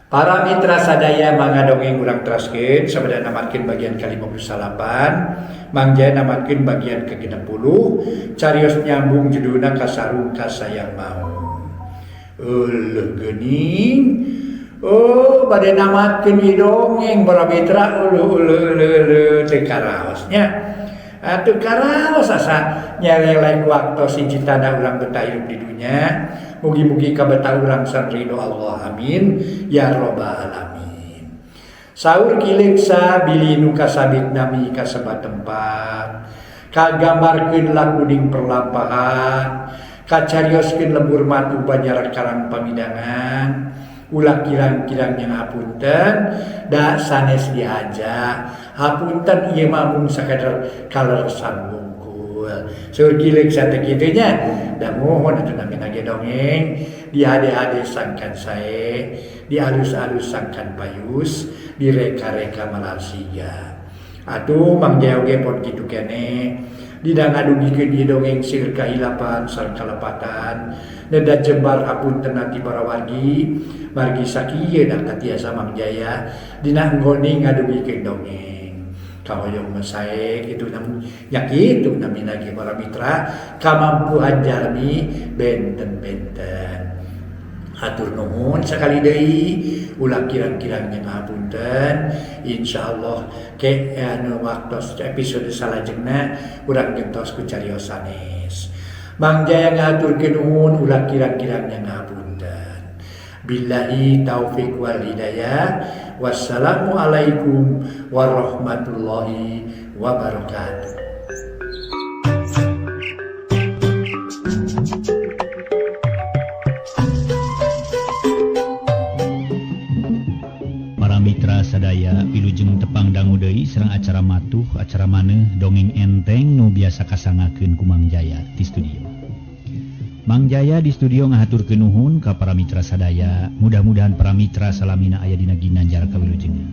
Para mitra sadaya mangga dongeng urang teraskeun sabada namatkeun bagian ka-58, Mang Jaya namatkeun bagian ke-60, carios nyambung judulna Kasarung Kasayang Maung. Euleuh geuning. Oh, bade namatkeun ieu dongeng para mitra uluh uluh uluh uluh teu karaos nya. Atuh karaos asa nyelelek waktos hiji tanda urang betah hirup di dunya. Mugi-mugi kabetah urang sareng ridho Allah, amin ya robbal alamin. Saur Ki Leuksa bilih nu kasabit nami kasebat tempat, kagambarkeun lakuning perlampahan, kacarioskeun lembur matu banjar karang pamidangan, ulah kirang-kirang yang hapunten da sanes dihaja. Hapunten ieu mah mung sakadar kaleresan wungkul. Saur Ki Leuksa teh kitu nya. Da mohon atuh namina ge dongeng dihade-hade sangkan sae, dialus-alus sangkan payus, direka-reka malarsiga. Atuh Mang Jaya oge pon kitu keneh dina ngadugikeun ieu dongeng seueur kahilapan sareng kalepatan, neda jembar hapunten ti para wargi, margi sakieu da katiasa Mang Jaya dina enggone ngadugikeun dongeng. Kahoyong mah sae kitu nya kitu namina ge para mitra kamampuhan jalmi benten-benten. Hatur nuhun sakali deui ulah kirang-kirang nya ngapunten. Insyaallah ke anu waktos episode salajengna urang gentos ku carios sanes. Mang Jaya ngahaturkeun nuhun ulah kirang-kirang nya ngapunten. Billahi taufik wal hidayah. Wassalamualaikum warahmatullahi wabarakatuh. Para mitra sadaya wilujeng tepang dangu deui sareng acara matuh acara maneh dongeng enteng nu biasa kasangakeun ku Mang Jaya di studio. Mang Jaya di studio ngahaturkeun nuhun ka para mitra sadaya. Mudah-mudahan para mitra salamina aya dina ginanjar kawilujengan.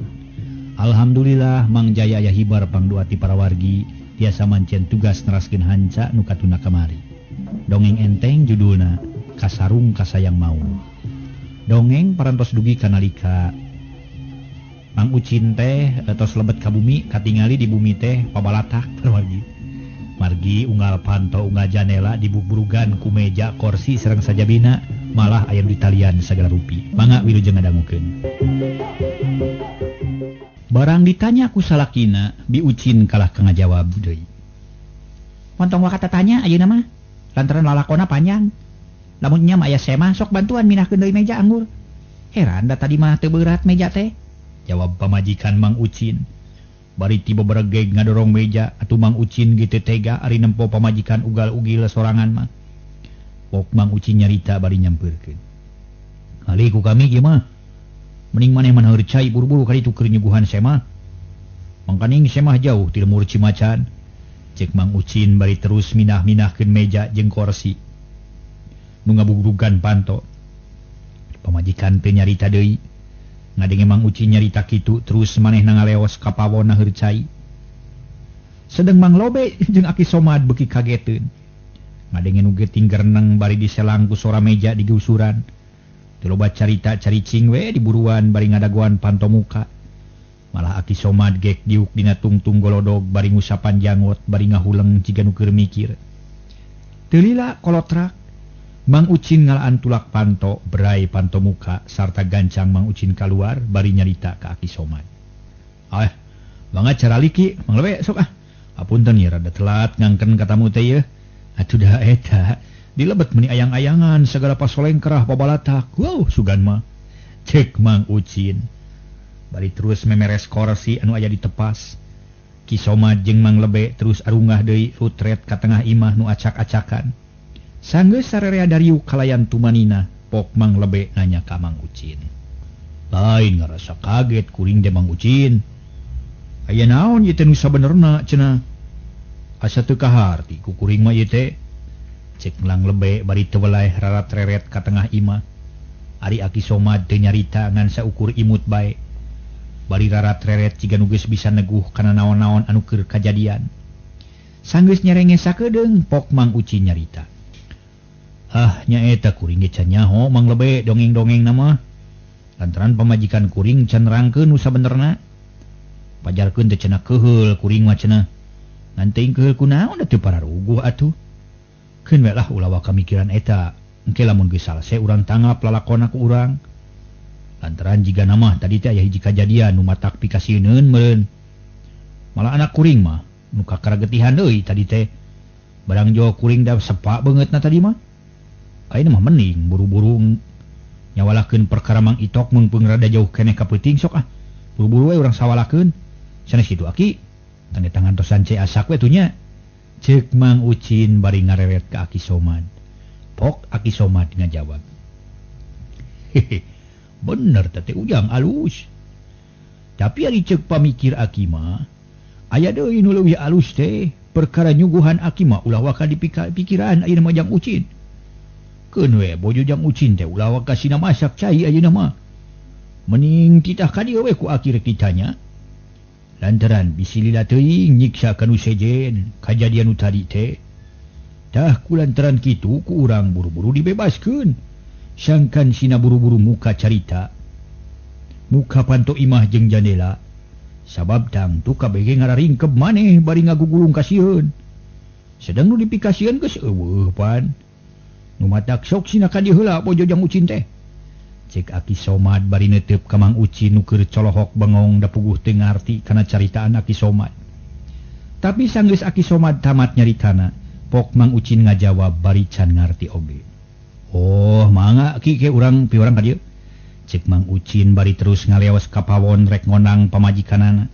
Alhamdulillah Mang Jaya aya hibar pangdoa ti para wargi tiasa mancen tugas neraskeun hanca nu katuna kamari. Dongeng enteng judulna Kasarung Kasayang Maung. Dongeng parantos dugi kanalika Mang Ucin teh tos lebet ka bumi, katingali di bumi teh pabalatak wargi. Margi unggal panto unggal janela dibubrugan ku meja kursi sareng sajabina malah aya di talian sagala rupi. Mangga wilujeng ngadangukeun. Barang ditanya ku salakina, Bi Ucin kalah ka ngajawab deui. Montong wakata tanya ayeuna mah lantaran lalakona panjang. Lamun nya mah aya semah sok bantuan minahkeun deui meja anggur. Heran da tadi mah teu beurat meja teh. Jawab pamajikan Mang Ucin. Bari tiba beregeg ngadorong meja atuh Mang Ucin gitu tega ari nempo pamajikan ugal-ugil sorangan mah. Pok Mang Ucin nyarita bari nyampeurkeun. Ali ku kami ieu mah. Mending maneh mah heur cai buru-buru ka ditu keur nyuguhan semah. Mangkaning semah jauh ti lemur Cimacan. Cek Mang Ucin bari terus minah-minahkeun meja jeung kursi. Nu ngabugrugan panto. Pamajikan teu nyarita deui. Ngadenge Mang Ucin nyarita kitu terus manehna ngaleos ka pawon heur cai. Sedeng Mang Lobe jeung Aki Somad beuki kageteun. Ngadenge nu geuting gereneng bari diselang ku sora meja digusuran. Teu loba carita caricing we diburuan bari ngadagoan panto muka. Malah Aki Somad gek diuk dina tungtung golodog bari ngusapan janggot bari ngahuleng jiga nu keur mikir. Teu lila kolotrak Mang Ucin ngalaan tulak panto, berai panto muka, sarta gancang Mang Ucin kaluar, bari nyarita ka Aki Somad. Ah, mangga caraliki, Mang Lebe sok ah. Apunten ieu rada telat ngangken katamu teh yeuh. Atuh da eta, dilebet meuni ayang-ayangan sagala pasolengkrah pabalatak. Wow, sugan mah. Cek Mang Ucin. Bari terus memeres korsi anu aya di tepas. Ki Somad jeung Mang Lebe terus arungah deui rutret ka tengah imah nu acak-acakan. Sanggeus sarerea dariuk kalayan tumanina, pok Mang Lebe nanya ka Mang Ucin. Lain ngarasa kaget kuring teh Mang Ucin. Aya naon ieu teh nu sabenerna cenah? Asa teu kaharti ku kuring mah ieu teh. Cek Mang Lebe bari teu weleh rarat-reret ka tengah imah. Ari Aki Somad teu nyarita ngan saukur imut bae. Bari rarat-reret ciga nu geus bisa neguh kana naon-naon anu keur kajadian. Sanggeus nyerenge sakedeung pok Mang Ucin nyarita. Ah, nyaeta kuring ge can nyaho Mang Lebe dongeng-dongeng nama. Lantaran pamajikan kuring can nerangkeun nu sabenerna. Pajarkeun teh cenah keuheul kuring mah cenah. Ngan teuing keuheul kunaon da teu pararuguh atuh. Keun we lah ulah waka mikiran eta. Engke lamun geus salese urang tanggap lalakona ku urang. Lantaran jiga nama tadi teh aya hiji kajadian nu matak pikasieun meureun. Malah anak kuring mah nu kakaragetihan deui tadi teh. Barang jo kuring da sepak beungeutna tadi mah. Ayeuna mah mending buru-buru nyawalakeun perkara Mang Itok meungpeung rada jauh keneh ka peuting sok ah. Buru-buru we urang sawalakeun. Sanes kitu aki. Tanda tangan tosan ce asak we tuh nya. Ceuk Mang Ucin bari ngareret ka Aki Somad. Pok Aki Somad ngajawab. Hehe. Bener teh Ujang alus. Tapi ari ceuk pamikir aki mah aya deui nu leuwih alus teh perkara nyuguhan aki mah ulah waka dipikiran ayeuna mah Jang Ucin. Keun we bojo Jang Ucin teh ulah waka sina masak cai ayeuna mah. Mending titah ka dieu we ku aki rek ditanya. Lantaran bisi lila teuing nyiksa kanu sejen kajadian nu tadi teh. Tah ku lantaran kitu ku urang buru-buru dibebaskeun. Sangkan sina buru-buru muka carita. Muka panto imah jeung jandela. Sabab tangtu kabeh ngararingkeb maneh bari ngagugulung kasieun. Sedang nu dipikasieun geus eueuh pan. Nu matak sok sina ka dieu heula bojo Jang Ucin teh. Cek Aki Somad bari neuteup ka Mang Ucin nu keur colohok bengong da puguh teu ngarti kana caritaan Aki Somad. Tapi sanggeus Aki Somad tamat nyaritana, pok Mang Ucin ngajawab bari can ngarti oge. Oh, mangga ki ke urang pi urang ka dieu. Cek Mang Ucin bari terus ngaleos ka pawon rek ngonang pamajikanana.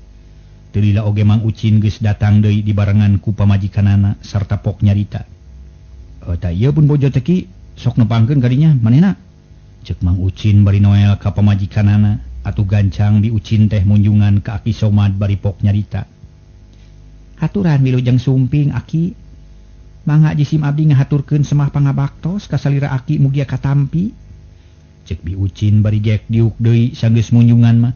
Teu lila oge Mang Ucin geus datang deui dibarengan ku pamajikanana sarta pok nyarita. Tah ieu pun bojo teh ki sok nepangkeun ka dinya manehna. Cek Mang Ucin bari noel ka pamajikanana atuh gancang Bi Ucin teh munjungan ka Aki Somad bari pok nyarita. Haturan wilujeng sumping Aki. Mangga jisim abdi ngahaturkeun semah pangabaktos ka salira Aki mugia katampi. Cek Bi Ucin bari gek diuk deui sanggeus munjungan mah.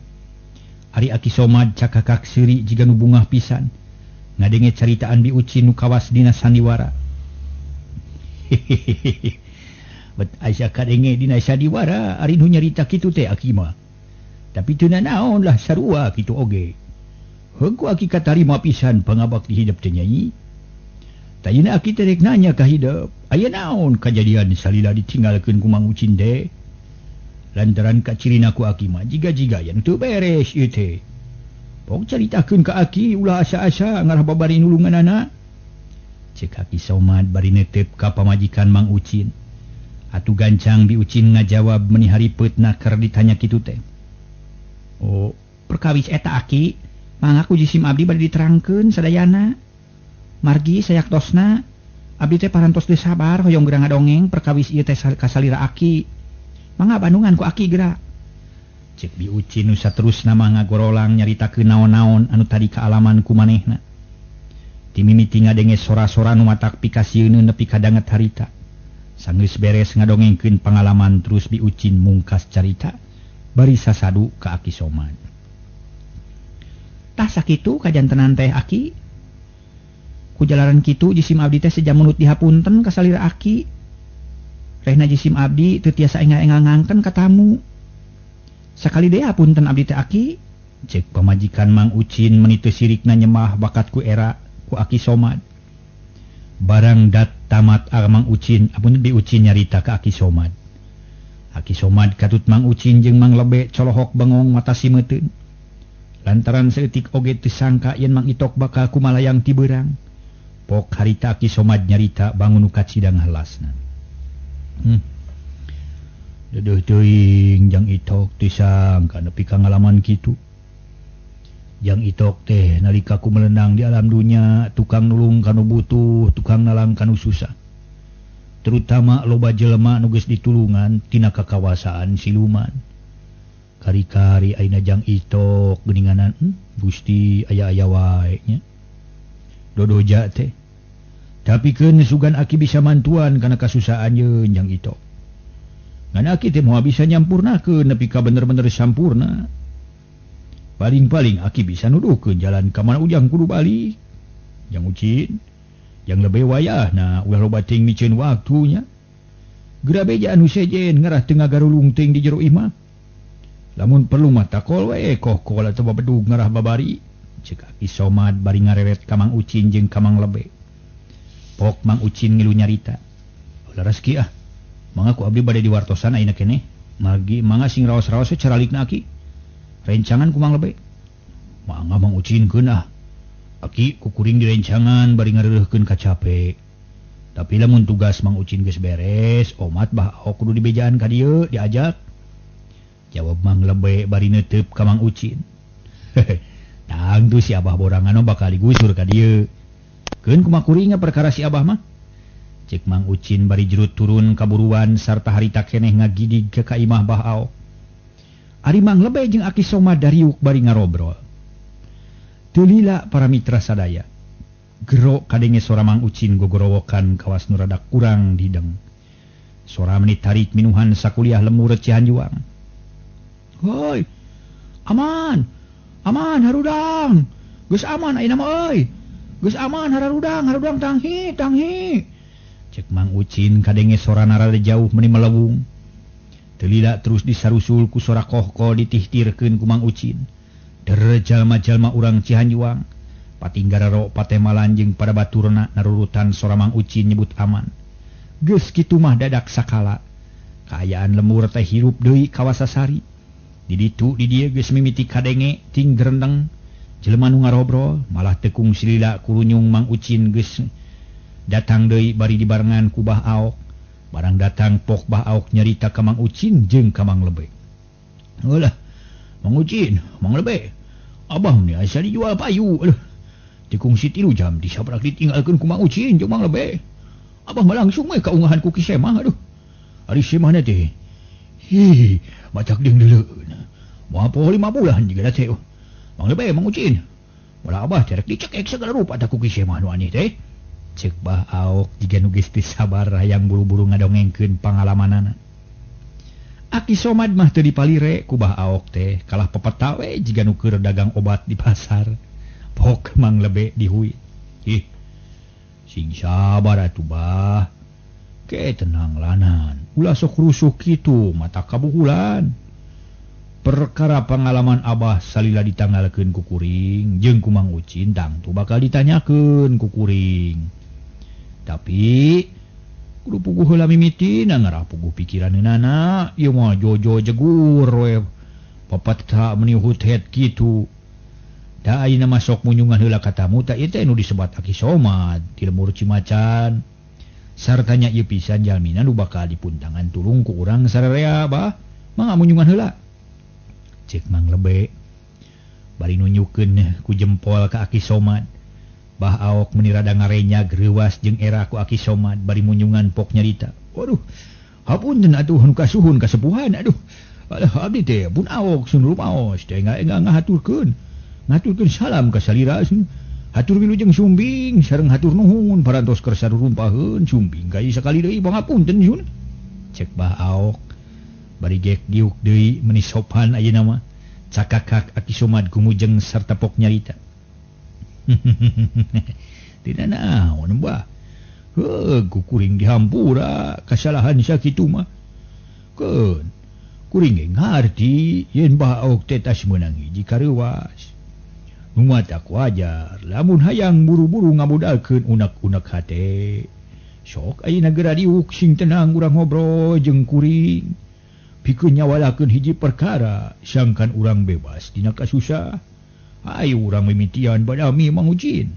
Ari Aki Somad cakakak seuri jiga nu bungah pisan. Ngadenge caritaan Bi Ucin nu kawas dina sandiwara. Hehehe. Bet asa kadenge dina sandiwara ari nu nyarita kitu teh Aki mah. Tapi teu nanaon lah sarua kitu oge. Heug ku Aki katarima pisan pangabakti hidep teh nyai. Tayina Aki teh rek nanya ka hidep, aya naon kajadian salila ditinggalkeun ku Mang Ucin teh? Lantaran kacirina ku Aki mah jiga-jiga yang teu beres ieu teh. Pok caritakeun ka Aki ulah asa-asa ngarah babari nulunganana. Cek Aki Somad bari neuteup ka pamajikan Mang Ucin. Atuh gancang Bi Ucin ngajawab meni haripeutna keur ditanya kitu teh. Oh, perkawis eta Aki, mangga ku jisim abdi bade diterangkeun sadayana. Margi sayaktosna abdi teh parantos teu sabar hoyong geura ngadongeng perkawis ieu teh kasalira Aki. Mangga bandungan ku Aki geura. Cek Bi Ucin nu saterusna mah ngagorolang nyaritakeun naon-naon anu tadi kaalaman ku manehna. Timimiti ngadenge sora-sora nu matak pikasieun nepi ka danget harita. Sanggeus beres ngadongengkeun pangalaman terus Bi Ucin mungkas carita bari sasadu ka Aki Somad. Tah sakitu kajantenan teh Aki. Ku jalaran kitu jisim abdi teh sejam menut dihapunten ka salira Aki. Rehna jisim abdi teu tiasa engal-engal ngangken ka tamu. Sakali deui hapunten abdi teh Aki. Cek pamajikan Mang Ucin meni teu sirikna nyemah bakat ku era ku Aki Somad. Barang dat tamat Mang Ucin, apunten Bi Ucin nyarita ka Aki Somad. Aki Somad katut Mang Ucin jeung Mang Lebe colohok bengong mata simeuteun. Lantaran saeutik oge teu sangka yen Mang Itok bakal kumalayang ti beurang. Pok harita Aki Somad nyarita bangun nu kacidang helasna. Dedeuh teuing Jang Itok teu sangka nepi ka ngalaman kitu. Jang Itok teh nalika ku melenang di alam dunya, tukang nulung kanu butuh, tukang nalang kanu susah. Terutama loba jelema nu geus ditulungan tina kakawasaan siluman. Kari-kari ayeuna Jang Itok geuninganan, Gusti aya-aya wae nya. Dodoja teh. Tapi keun sugan Aki bisa mantuan kana kasusahan yeun Jang Itok. Ngan Aki teh moal bisa nyampurnakeun nepi ka bener-bener sampurna. Paling-paling Aki bisa nuduhkeun jalan ka mana Ujang kudu balik. Jang Ucin, jang lebih wayahna ulah loba teuing miceun waktunya. Geura beja anu sejen ngarah teu ngagarulung teuing di jero imah. Lamun perlu mah takol we kohkol atawa bedug ngarah babari. Cek Aki Somad bari ngareret ka Mang Ucin jeung ka Mang Lebe. Pok Mang Ucin ngilu nyarita. Leres ki ah. Mangga ku abdi bade diwartosan ayeuna keneh. Margi mangga sing raos-raos we caralikna aki. Rencangan ku Mang Lebe. Mangga Mang Ucin keun ah. Aki ku kuring direncangan bari ngareureuhkeun kacape. Tapi lamun tugas Mang Ucin geus beres, omat bah aok kudu dibejaan ka dieu diajak. Jawab Mang Lebe bari neuteup ka Mang Ucin. Tangtu si Abah borangan bakal digusur ka dieu. Keun kumaha kuring perkara si Abah mah? Cek Mang Ucin bari jerut turun kaburuan sarta harita keneh ngagidig ke ka imah Bah Aok. Ari Mang Lebe jeung Aki Somad dariuk bari ngarobrol. Teu lila para mitra sadaya. Gero kadenge sora Mang Ucin gogorowokan kawas nu rada kurang dideng. Sora meni tarik minuhan sakuliah lemur Cihanjuang. Hoi, aman, aman harudang, geus aman ayeuna mah euy, geus aman harudang, harudang tanghi, tanghi. Cek Mang Ucin kadenge sorana rada jauh meni melewung. Teu lila terus disarusul ku sora kohkol ditihtirkeun ku Mang Ucin. Der jalma-jalma urang Cihanjuang, patinggararo patemalan jeung pada baturna narurutan sora Mang Ucin nyebut aman. Geus kitu mah dadak sakala. Kaayaan lemur teh hirup deui kawasasari. Di ditu di dieu geus mimiti kadenge ting gerendeng jelema nu ngarobrol malah tekung silila kurunyung Mang Ucin geus datang deui bari dibarengan ku Bah Aok. Barang datang pok Bah Aok nyarita ka Mang Ucin jeung ka Mang Lebe. Heulah Mang Ucin, Mang Lebe, abah ni asa dijual payu. Aduh, tikungsi 3 jam disabrak ditinggalkeun ku Mang Ucin jeung Mang Lebe. Abah mah langsung we ka ungahan ku Ki Semah. Aduh, ari Semahna teh hi macak deung deuleueun. Moal poho 5 bulan jiga teh. Mang Lebe, Mang Ucin, moal abah teh rek dicekek segala rupa tah ku Ki Semah nu aneh teh. Cek Bah Aok jiga nu geus teu sabar hayang buru-buru ngadongengkeun pangalamanana. Aki Somad mah teu dipalire ku Bah Aok teh kalah pepeta we jiga nu keur dagang obat di pasar. Pok Mang Lebe dihui. Ih, sing sabar atuh Bah. Ke tenang lanan, ulah sok rusuh kitu mata kabuhulan. Perkara pengalaman Abah salila ditanggalkeun ku kuring jeung ku Mang Ucin tangtu bakal ditanyakeun ku kuring. Tapi kudu puguh heula mimitina ngarah puguh pikiraneunana ieu mah jojo jegur we papatha meni huthet kitu. Da ayeuna mah sok munyungan heula ka tamu ta ieu teh nu disebat Aki Somad ti lemur Cimacan. Sartanya ieu pisan jalmina nu bakal dipuntangan tulung ku urang sararea bah. Mangga munyungan heula. Cek Mang Lebe bari nunjukeun ku jempol ka Aki Somad. Bah Aok meni rada ngarenyag reuwas jeung era ku Aki Somad bari munyungan pok nyarita. Waduh, hapunten atuh nu kasuhun kasepuhan aduh. Alah abdi teh pun Aok sun rumaos teh ngahaturkeun. Ngaturkeun salam ka salira sun. Hatur wilujeng sumbing sareng hatur nuhun parantos keur sarurumpaheun sumbing kai sakali deui pangapunten sun. Cek Bah Aok bari gek diuk deui meni sopan ayeuna mah. Cakakak Aki Somad gumujeng sarta pok nyarita. Tidak naon bah. Heuh kuring dihampura kasalahan sakitu mah. Keun kuring ge ngarti yen Bah Aok teh tas meunang hiji kareuwas. Nu matak wajar lamun hayang buru-buru ngabudalkeun unek-unek hate. Sok ayeuna geura diuk sing tenang urang ngobrol jeung kuring. Pikeun nyawalakeun hiji perkara sangkan urang bebas dina kasusah. Ayo urang mimitian badami Mang Ucin.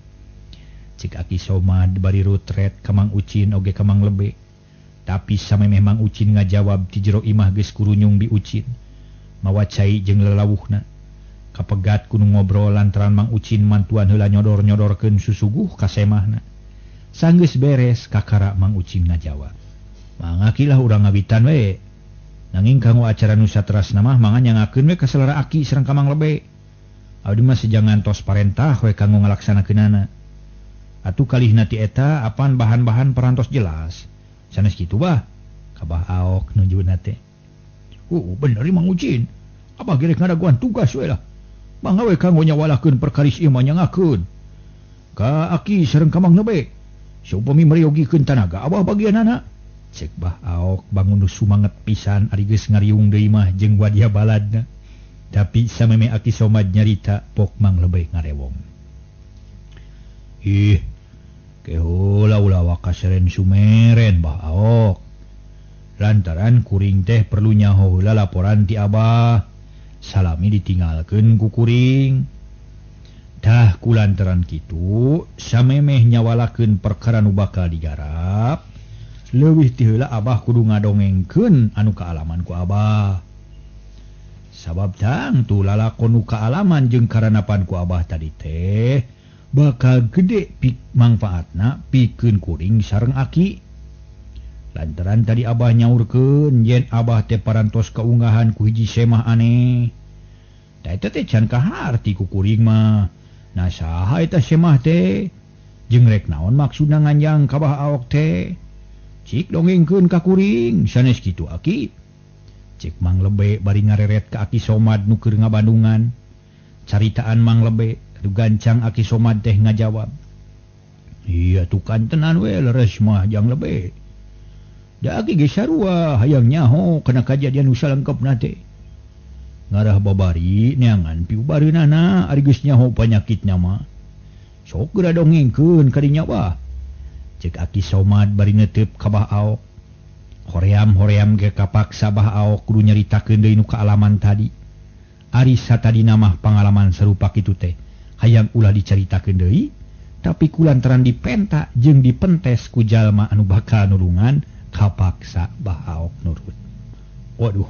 Cek Aki Somad bari rutret ka Mang Ucin oge ka Mang Lebe. Tapi samemeh Mang Ucin ngajawab ti jero imah geus kurunyung Bi Ucin. Mawa cai jeung lelawuhna. Kapegat kudu ngobrol lantaran Mang Ucin mantuan heula nyodor-nyodorkeun susuguh ka semahna. Sanggeus beres kakara Mang Ucin ngajawab. Mangakilah urang ngawitan we. Nanging kanggo acara nu saterasna mah mangga nyangakeun we ka salara Aki sareng ka Mang Lebe. Abdi mah sejangan tos parentah we kanggo ngalaksanakeunana. Atuh kalihna ti eta apan bahan-bahan parantos jelas. Sanes kitu bah. Ka Bah Aok nunjuna teh. Bener Mang Ucin. Abah gerek ngadaguan tugas we lah. Mangga we kanggo nyawalakeun perkaris ieu mah nyangakeun. Ka Aki sareng ka Mang Lebe. Saupami meryogikeun tanaga abah bagianana. Cek Bah Aok bangun nu sumanget pisan ari geus ngariung deui mah jeung wadia baladna. Tapi sameme Aki Somad nyarita pok Mang Lebe ngarewong. Ih, keheula ulah wakaseren sumeren Bah Aok. Lantaran kuring teh perlu nyaho heula laporan ti Abah. Salami ditinggalkeun ku kuring. Tah kulantaran kitu samemeh nyawalakeun perkara nu bakal digarap, leuwih ti heula Abah kudu ngadongengkeun anu kaalaman ku Abah. Sabab tangtu lalakon nu kaalaman jeung karanapan ku Abah tadi teh bakal gede pik mangfaatna pikeun kuring sareng Aki. Lantaran tadi Abah nyaurkeun yen Abah teh parantos kaunggahan ku hiji semah aneh. Da eta teh can kaharti ku kuring mah. Nah saha eta semah teh? Jeung rek naon maksudna nganjang ka Bah Aok teh? Cik dongengkeun ka kuring, sanes kitu Aki. Cek Mang Lebe bari ngareret ka Aki Somad nu keur ngabandungan. Caritaan Mang Lebe atuh gancang Aki Somad teh ngajawab. Iya tuh kantenan we leres mah Jang Lebe. Da aki ge sarua hayang nyaho kana kajadian nu salengkepna teh. Ngarah babari neangan piubareunana ari geus nyaho panyakitna mah. Sok geura dongengkeun ka dinya bah. Cek Aki Somad bari neuteup ka Bah Aok. Hoream-hoream ge kapaksa Bah Aok kudu nyaritakeun deui nu kaalaman tadi. Ari satadina mah pangalaman sarupa kitu teh hayang ulah dicaritakeun deui, tapi kulantaran dipenta jeung dipentes ku jalma anu bakal nulungan kapaksa Bah Aok nurut. Waduh,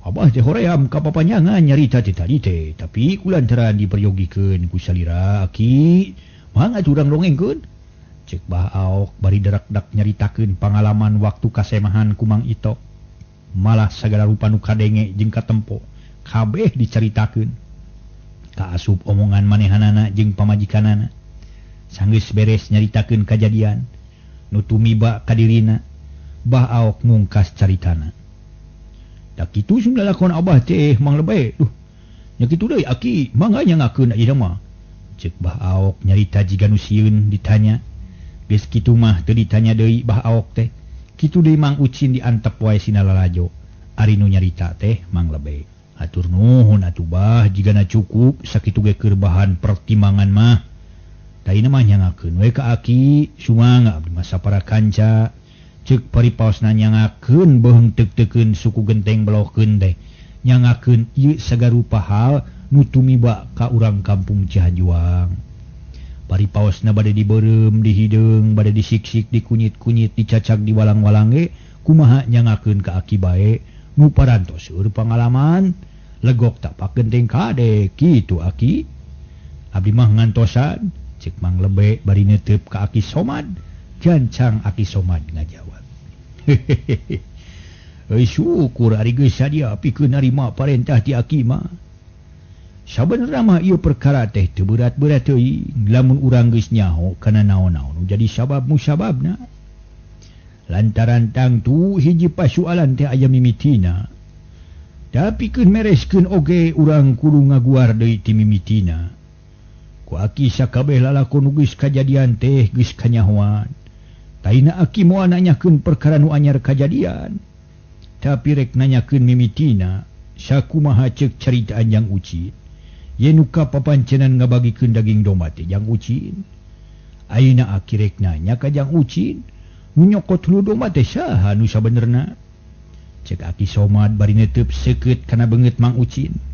Abah teh hoream ka papanjangan nyarita teh tadi teh, tapi kulantaran diperyogikeun ku salira Aki, mangga urang dongengkeun. Cek Bah Aok bari derak-dak nyaritakeun pangalaman waktu kasemahan ku Mang Ito. Malah sagala rupa nu kadenge jeung katempo kabeh dicaritakeun. Kaasup omongan manehanana jeung pamajikanana. Sanggeus beres nyaritakeun kajadian nu tumiba ka dirina, Bah Aok ngungkas caritana. Da kitu sung lalakon Abah teh Mang Lebe. Duh, nya kitu deui Aki, mangga nyangakeun ayeuna mah. Cek Bah Aok nyarita jiga nu sieun ditanya. Geus kitu mah teu ditanya deui Bah Aok teh. Kitu deui Mang Ucin diantep wae sina lalajo. Ari nu nyarita teh Mang Lebe. Atur nuhun atuh Bah, jigana cukup sakitu ge keur bahan pertimbangan mah. Taina mah nyangakeun we ka Aki, sumangga abdi mah sapara kanca. Ceuk paripaosna nyangakeun beuheung teuk-teukeun suku genteng belohkeun teh. Nyangakeun ieu sagarupa hal nu tumiba ka urang kampung Cihanjuang. Paripaosna bade dibeureum, dihideung, bade disiksik, dikunyit-kunyit, dicacag, diwalang-walang ge kumaha nyangakeun ka Aki bae nu parantos seueur pangalaman legok tapak genteng kade kitu Aki. Abdi mah ngantosan. Cek Mang Lebe bari neuteup ka Aki Somad, gancang Aki Somad ngajawab. Hehehe. Euy syukur ari geus sadia pikeun narima parentah ti Aki mah. Sabenerna mah ieu perkara teh teu berat-berat teuing, lamun urang geus nyaho kana naon-naon jadi sabab musababna. Lantaran tangtu hiji pasualan teh aya mimitina. Tapi keun mereskeun oge urang kudu ngaguar deui ti mimitina. Ku Aki sakabeh lalakon nu geus kajadian teh geus kanyahoan. Taina Aki moal nanyakeun perkara nu anyar kajadian. Tapi rek nanyakeun mimitina sakumaha ceuk caritaan Jang Ucin. Yen nu ka papancenan ngabagikeun daging domba teh Jang Ucin. Ayeuna Aki rek nanya ka Jang Ucin, nu nyokot hulu domba teh saha nu sabenerna? Cek Aki Somad bari neuteub seukeut kana beungeut Mang Ucin.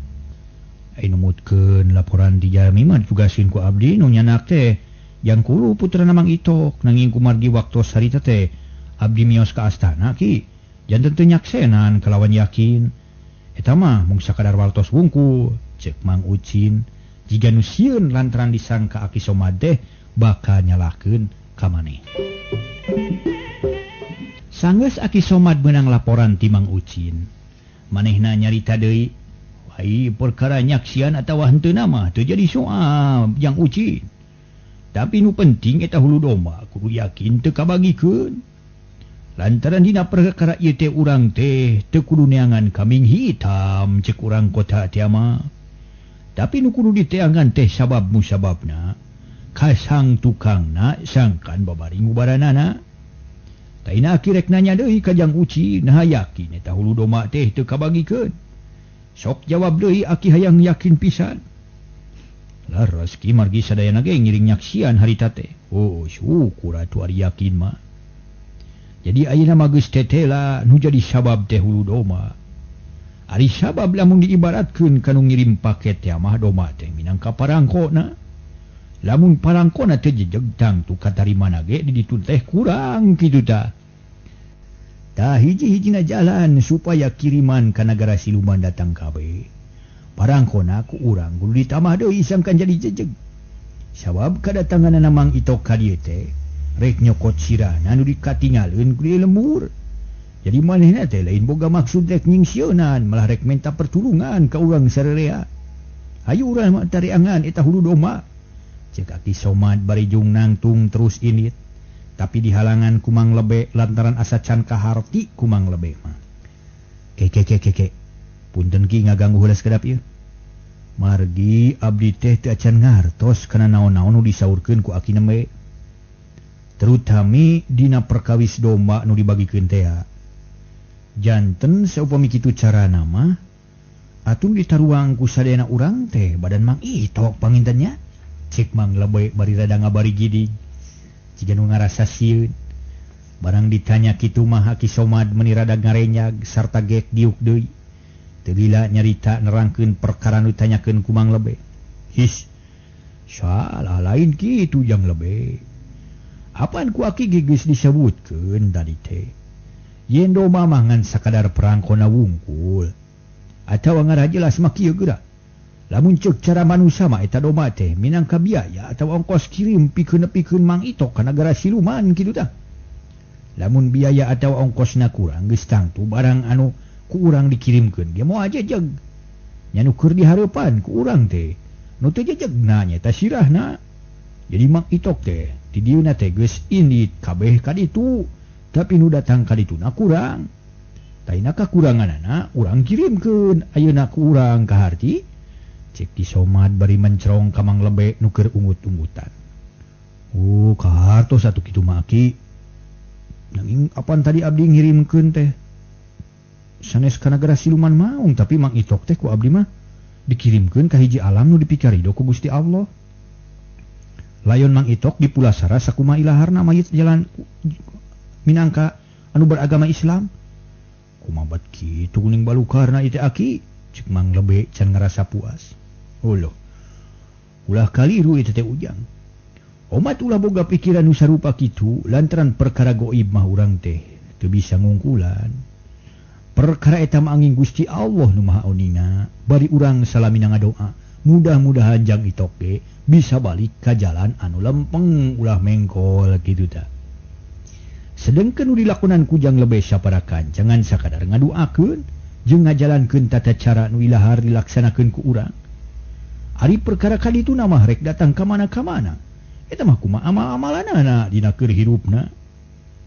Numutkeun laporan di jalmi mah ditugaskeun ku abdi nu nyanak teh Jang Kulu putrana Mang Itok, nanging kumargi waktos harita teh abdi mios ka astana ki janten teu nyaksenan kalawan yakin. Eta mah mung sakadar wartos wungkul. Cek Mang Ucin jiga nu sieun lantaran disangka Aki Somad teh bakal nyalahkeun ka maneh. Sanggeus Aki Somad meunang laporan ti Mang Ucin, manehna nyarita deui. Ai perkara nyaksian atawa henteu mah teu jadi soal Jang Ucin. Tapi nu penting eta hulu domba kudu yakin teu kabagikeun. Lantaran dina perkara ieu teh urang teh teu kudu neangan kambing hitam cek urang kota teh mah. Tapi nu kudu diteangan teh sabab musababna kasang tukangna sangkan babari ngubaranana. Taina Aki rek nanya deui ka Jang Ucin, nah yakin eta hulu domba teh teu kabagikeun. Sok jawab deui aki hayang yakin pisan. Laras ki margi sadayana ge ngiring nyaksian harita teh. Oh syukur atuh ari yakin mah. Jadi ayeuna mah geus tetela nu jadi sabab teh hulu doma. Ari sabab lamun diibaratkeun kanu ngirim paket teh mah doma teh minangka parangkona. Lamun parangkona teh jejeg tangtu katarimana ge di ditu teh kurang kitu tah. Tah hiji-hijina jalan supaya kiriman ka nagara siluman datang kabeh. Parangkona ku urang kudu ditambah deui sangkan jadi jejeg. Sabab kadatanganna Mang Itok ka dieu teh rek nyokot sirahna nu dikatingaleun ku lembur. Jadi manehna teh lain boga maksud rek nyingsieunan, malah rek menta pertulungan ka urang sarerea. Hayu urang mah tareangan eta hulu doma. Cek Aki Somad bari jung nangtung terus init. Tapi dihalangan ku Mang Lebe lantaran asa can kaharti ku Mang Lebe mah. Ke ke ke ke ke. Punten ki ngaganggu heula sakedap ieu. Margi abdi teh teu acan ngartos kana naon-naon nu disaurkeun ku aki nembe. Terutami dina perkawis domba nu dibagikeun teh. Janten saupami kitu carana mah atuh ditaruang ku sadayana urang teh badan Mang Itok pangintennya. Cek Mang Lebe bari rada ngabari gidig. Jiga nu ngarasa sieun. Barang ditanya kitu mah Aki Somad meuni rada ngarenyag sarta gek diuk deui. Teu lila nyarita nerangkeun perkara nu ditanyakeun ku Mang Lebe. His. Salah lain kitu Jang Lebe. Apaan ku aki ge geus disebutkeun tadi teh. Yen domba mah ngan sakadar perangkona wungkul. Atawa ngarah jelas mah kieu geura. Lamun ceuk cara manusia mah eta domba teh minangka biaya atawa ongkos kirim pikeun nepikeun Mang Itok ka nagara siluman kitu tah. Lamun biaya atawa ongkosna kurang geus tangtu barang anu ku urang dikirimkeun ge moal jejeg. Nya nu keur dihareupan ku urang teh nu teu jejegna nyaeta sirahna. Jadi Mang Itok teh di dieuna teh geus indit kabeh ka ditu, tapi nu datang ka dituna kurang. Taina kakuranganana urang kirimkeun ayeuna ku urang kaharti. Cek Ki Somad bari mencerong ka Mang Lebe nu keur ungut-ungutan. Oh, kahartos atuh kitu mah aki. Nanging apan tadi abdi ngirimkeun teh sanes ka nagara siluman maung, tapi Mang Itok teh ku abdi mah dikirimkeun ka hiji alam nu dipikarido ku Gusti Allah. Layon Mang Itok dipulasara sakumaha ilaharna mayit jalan minangka anu beragama Islam. Kumaha bat kitu kuning balukarna ieu teh aki? Cek Mang Lebe can ngarasa puas. Oloh. Ulah kaliru ieu teh Ujang. Omat ulah boga pikiran nu sarupa kitu lantaran perkara goib mah urang teh teu bisa ngungkulan. Perkara eta mah angin Gusti Allah nu Maha Uninga. Bari urang salamina ngadoa, mudah-mudahan Jang Itok ge bisa balik ka jalan anu lempeng ulah mengkol kitu tah. Sedengkeun nu dilakonan ku Jang Lebe saparakan jangan sakadar ngaduakeun jeung ngajalankeun tata cara nu ilahar dilaksanakeun ku urang. Ari perkara kaditu mah rek datang ka mana-kamana. Eta mah kumaha amal-amalanana dina keur hirupna.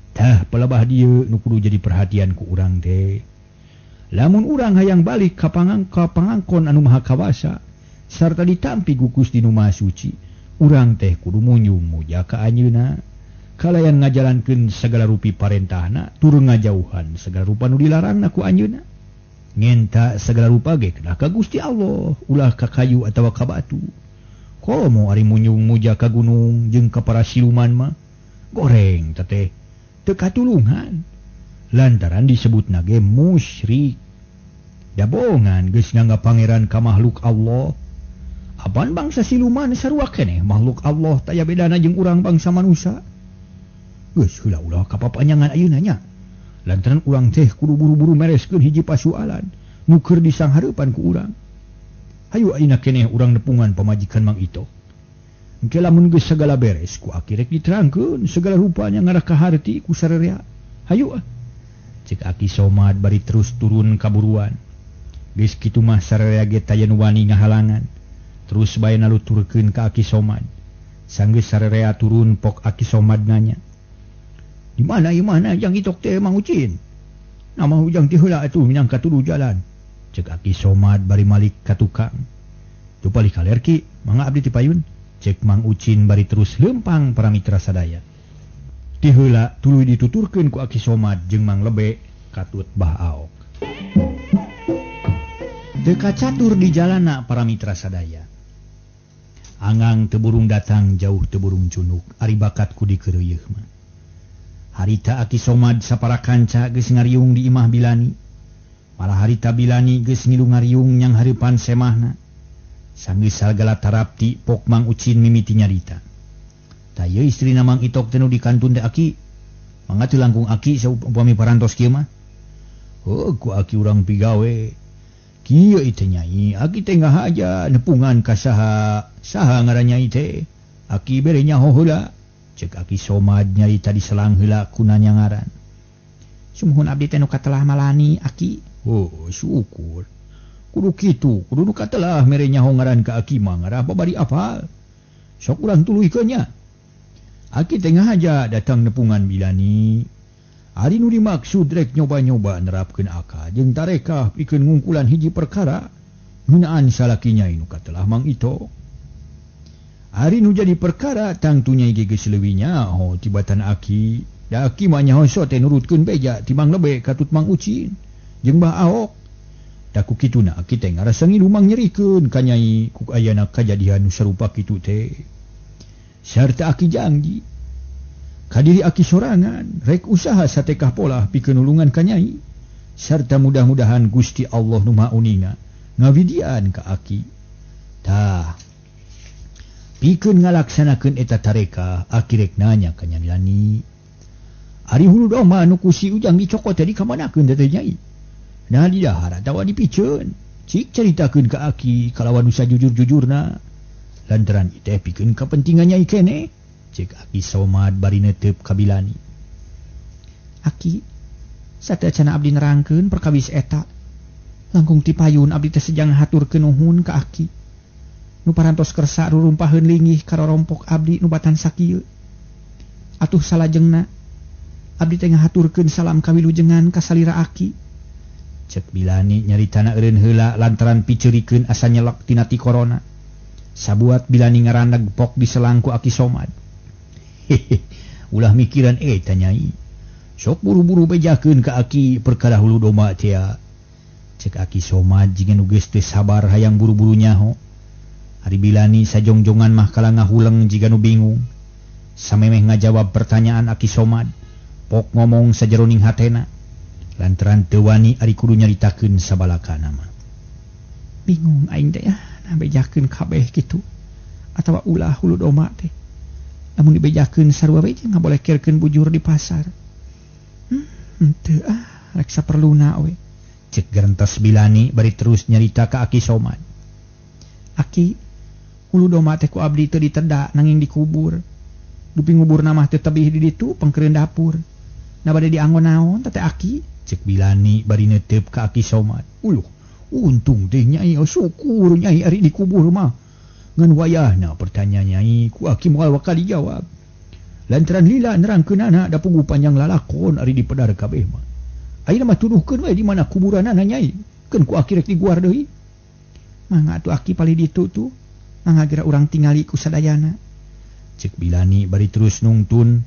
Tah pelebah dieu nu kudu jadi perhatian ku urang teh. Lamun urang hayang balik ka pangangkon anu Maha Kawasa sarta ditampi ku Gusti nu Maha Suci, urang teh kudu munjung muja ka anjeunna. Kalayan ngajalankeun sagala rupi parentahna, turun ngajauhan segala rupa nu dilarangna ku anjeunna. Ngenta segala rupa ge kedah ka Gusti Allah, ulah ka kayu atawa ka batu. Komo ari munjung muja ka gunung jeung ka para siluman mah goreng teteh teu katulungan. Lantaran disebutna ge musyrik. Dabongan geus nganggap pangeran ka makhluk Allah. Apan bangsa siluman sarua keneh makhluk Allah taya bedana jeung urang bangsa manusia. Geus heula ulah ka papanjangan ayeuna nya. Lantaran urang teh kudu buru-buru mereskeun hiji pasualan nu keur disanghareupan ku urang. Hayu ayeuna keneh urang nepungan pamajikan Mang Itok. Engke lamun geus sagala beres ku aki rek diterangkeun segala rupanya ngarah ka harti ku sarerea. Hayu ah. Cek Aki Somad bari terus turun kaburuan. Geus kitu mah sarerea ge taya nu wani ngahalangan. Terus bae naluturkeun ka Aki Somad. Sanggeus sarerea turun pok Aki Somad nanya. Di mana imahna Jang Itok teh Mang Ucin? Nama Ujang teh heula atuh minangka tuduh jalan. Cek Aki Somad bari malik ka tukang. Teu palih kaler ki, mangga abdi ti payun. Cek Mang Ucin bari terus leumpang para mitra sadaya. Ti heula tuluy dituturkeun ku Aki Somad jeung Mang Lebe katut Bah Aok. Teu kacatur di jalana para mitra sadaya. Angang teu burung datang jauh teu burung cunuk ari bakat ku dikeureuyeung mah. Harita Aki Somad sapara kanca geus ngariung di imah Bilani. Malah harita Bilani geus ngilu ngariung nyang hareupan semahna. Sanggeus sagala tarapti pok Mang Ucin mimiti nyarita. Tah ieu istrina Mang Itok teh nu dikantun teh Aki. Mangga teu langkung Aki saumpami parantos kieu mah. Heuh ku Aki urang pigawe. Kieu teh nyai, Aki teh ngahaja nepungan ka saha, saha ngaran nyai teh. Aki bere nyaho heula. Cek Aki Somad nyarita diselang heula ku nanya ngaran. Sumuhun abdi teh nu katelah malani Aki. Oh, syukur. Kudu kitu, kudu nu katelah mere nyaho ngaran ka Aki mah ngarah babari apal. Sok urang tuluykeun nya. Aki teh ngahaja datang nepungan Bilani. Ari nu dimaksud rek nyoba-nyoba nerapkeun akal jeung tarekah pikeun ngungkulan hiji perkara ngeunaan salaki nyai nu katelah Mang Ito. Ari nu jadi perkara tangtu nyai ge geus leuwih nyaho tibatan Aki. Da Aki mah nyaho so teh nurutkeun beja timbang lebe katut Mang Ucin jeung Bah Ahok. Da ku kituna Aki teh ngarasa ngilu mangnyerikeun ka nyai ku ayana kajadian nu sarupa kitu teh. Sarta Aki janji kadiri Aki sorangan rek usaha satekah polah pikeun nulungan ka nyai sarta mudah-mudahan Gusti Allah nu Maha Uninga ngawidian ka Aki. Tah pikeun ngalaksanakeun eta tareka Aki rek nanya ka Nyai Lani. Ari hulu domba nu ku si Ujang dicokot teh dikamanakeun teh nyai? Nah didahar atawa dipiceun. Cik caritakeun ka Aki kalawan nu sajujur-jujurna lantaran teh pikeun kapentingan nyai keneh. Cek Aki Somad bari netep ka Bilani. Aki, sateuacanna abdi nerangkeun perkawis eta. Langkung ti payun abdi teh sejang haturkeun nuhun ka Aki. Nu parantos kersa rurumpaheun linggih karorompok abdi nu batan sakieu. Atuh salajengna abdi teh ngahaturkeun salam kawilujengan ka salira Aki. Cek Bilani nyaritana eureun heula lantaran piceurikeun asa nyelek tina ti korona. Sabuat Bilani ngaraneg pok diselang ku Aki Somad. Hehe, ulah mikiran eta nyai. Sok buru-buru bejakeun ka Aki perkara hulu domba teh. Cek Aki Somad jiga nu geus teu sabar hayang buru-buru nyaho. Ari Bilani sajongjongan mah kala ngahuleng jiga nu bingung. Samemeh ngajawab pertanyaan Aki Somad, pok ngomong sajeroning hatena. Lantaran teu wani ari kudu nyaritakeun sabalakana mah. Bingung aing teh ah, nah bejakeun kabeh kitu. Atawa ulah hulu domba teh. Lamun dibejakeun sarua we jeung ngabolekerkeun bujur di pasar. Henteu ah, rek saperluna we. Cek gerentas Bilani bari terus nyarita ka Aki Somad. Aki, hulu domba teh ku abdi teu diteda nanging dikubur. Dupi nguburna mah teu tebih di ditu pengkeureun dapur. Na bade dianggo naon teh Aki? Cek Bilani bari neuteup ka Aki Somad. Uluh, untung teh nyai, oh, syukur nyai ari dikubur mah. Ngan wayahna pertanyaan nyai ku Aki moal bakal dijawab. Lantaran lila nerangkeunana da pugu panjang lalakon ari dipedar kabeh mah. Ayeuna mah tuduhkeun we di mana kuburanana nyai. Keun ku Aki rek diguar deui. Mangga atuh Aki palih ditu tuh. Mangga geura urang tingali ku sadayana. Cek Bilani bari terus nungtun.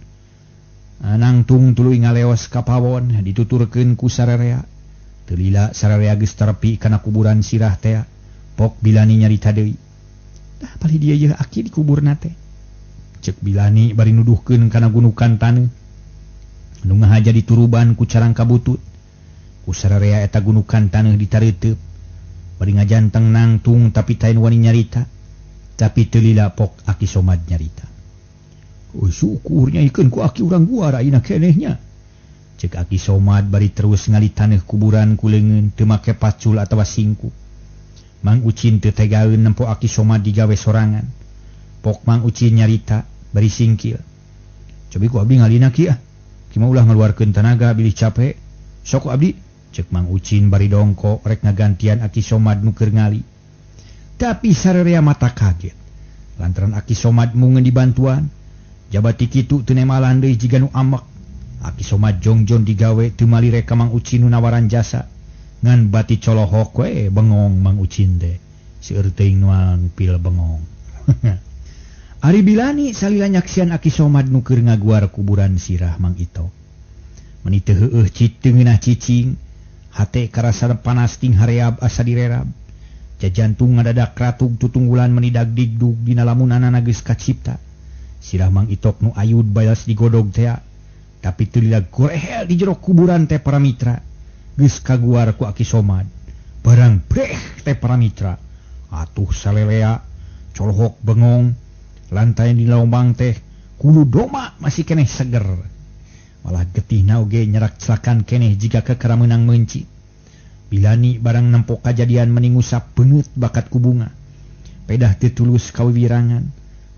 Nangtung tuluy ngaleos ka pawon dituturkeun ku sararea. Teu lila sararea geus terepi kana kuburan sirah teh. Pok Bilani nyarita deui. Tah palih dieu yeuh Aki dikuburna teh. Cek Bilani bari nuduhkeun kana gunukan taneuh. Nu ngahaja dituruban ku carangka butut. Ku sararea eta gunukan taneuh ditareuteub. Bari ngajanteng nangtung tapi taen wani nyarita. Tapi teu lila pok Aki Somad nyarita. Oh, syukur nyai keun ku Aki urang guar ayeuna keneh nya. Cek Aki Somad bari terus ngali taneuh kuburan ku leungeun teu make pacul atawa singkup. Mang Ucin teu tegaeun nempo Aki Somad digawe sorangan. Pok Mang Ucin nyarita bari singkil. Cobi ku abdi ngalina ki ah. Ki mah ulah ngaluarkeun tanaga bilih capek. Sok ku abdi. Cek Mang Ucin bari dongko rek ngagantian Aki Somad nu keur ngali. Tapi sararea mata kaget. Lantaran Aki Somad mungeun dibantuan. Jabati kitu teu nemalan deui jiga nu amek. Aki Somad jongjon digawe teu malire ka Mang Ucin nu nawaran jasa. Ngan bati colohok we bengong Mang Ucin teh. Seueur teuing nuang pil bengong. Ari Bilani salila nyaksian Aki Somad nu keur ngaguar kuburan sirah Mang Ito. Meni teu heueuh cit teu ngeunah cicing, hate karasa panas ting hareab asa direrab. Jajantung ngadadak ratug tutunggulan menidag digdug dina lamunanana geus kacipta. Sirah Mang Itok nu ayud balas digodog tea. Tapi teu lila gorehel di jero kuburan teh para mitra. Geus kaguar ku Aki Somad. Barang breh teh para mitra. Atuh salelea, colohok bengong, lantai di lombang teh kulu doma masih keneh seger. Malah getihna oge nyerak celakan keneh jika kekera meunang meunci. Bilani barang nempok kajadian meningusap beungeut bakat ku bunga. Pedah teu tulus kawiwirangan.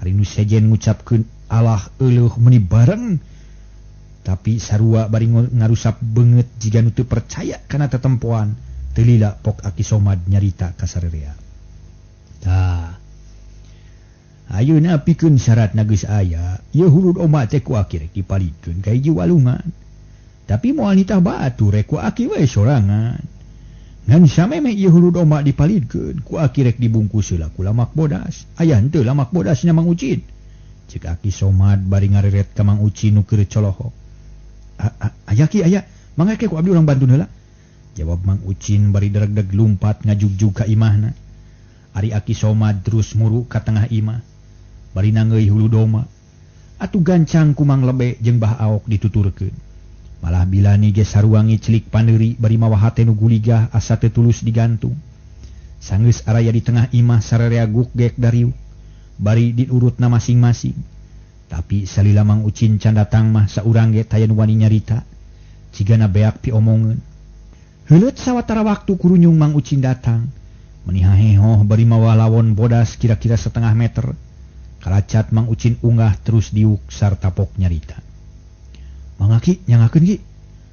Ari nu sejen ngucapkeun Allah euleuh meuni bareng. Tapi sarua bari ngarusap beungeut jiga nu teu percaya kana tetempoan. Teu lila pok Aki Somad nyarita ka sarerea. Tah. Ayeuna pikeun syaratna geus aya, ieu hulud oma teh ku aki rek dipalidkeun ka hiji walungan. Tapi moal nitah batur rek ku aki we sorangan. Ngan sameme ieu hulud oma dipalidkeun ku aki rek dibungkus heula ku lamak bodas. Aya henteu lamak bodasna Mang Ucin. Ceuk Aki Somad bari ngareret ka Mang Ucin nu keur colohok. Aya ki aya, mangga ke ku abdi urang bantun heula. Jawab Mang Ucin bari deregdeg lumpat ngajugjug ka imahna. Ari Aki Somad terus muru ka tengah imah. Bari nangeui hulu doma. Atuh gancang ku Mang Lebe jeung Bah Aok dituturkeun. Malah Bilani ge saruangi celik paneuri bari mawa hate nu guligah asa teu tulus digantung. Sanggeus araya di tengah imah sararea guk gek dariuk. Bari diurutna masing-masing. Tapi salila Mang Ucin can datang mah saurang ge taya nu wani nyarita. Cigana beak piomongeun. Heuleut sawatara waktu kurunyung Mang Ucin datang. Meni hahehoh bari mawa lawon bodas kira-kira setengah meter. Kalacat Mang Ucin unggah terus diuk sarta pok nyarita. Mang Aki nyangakeun ki.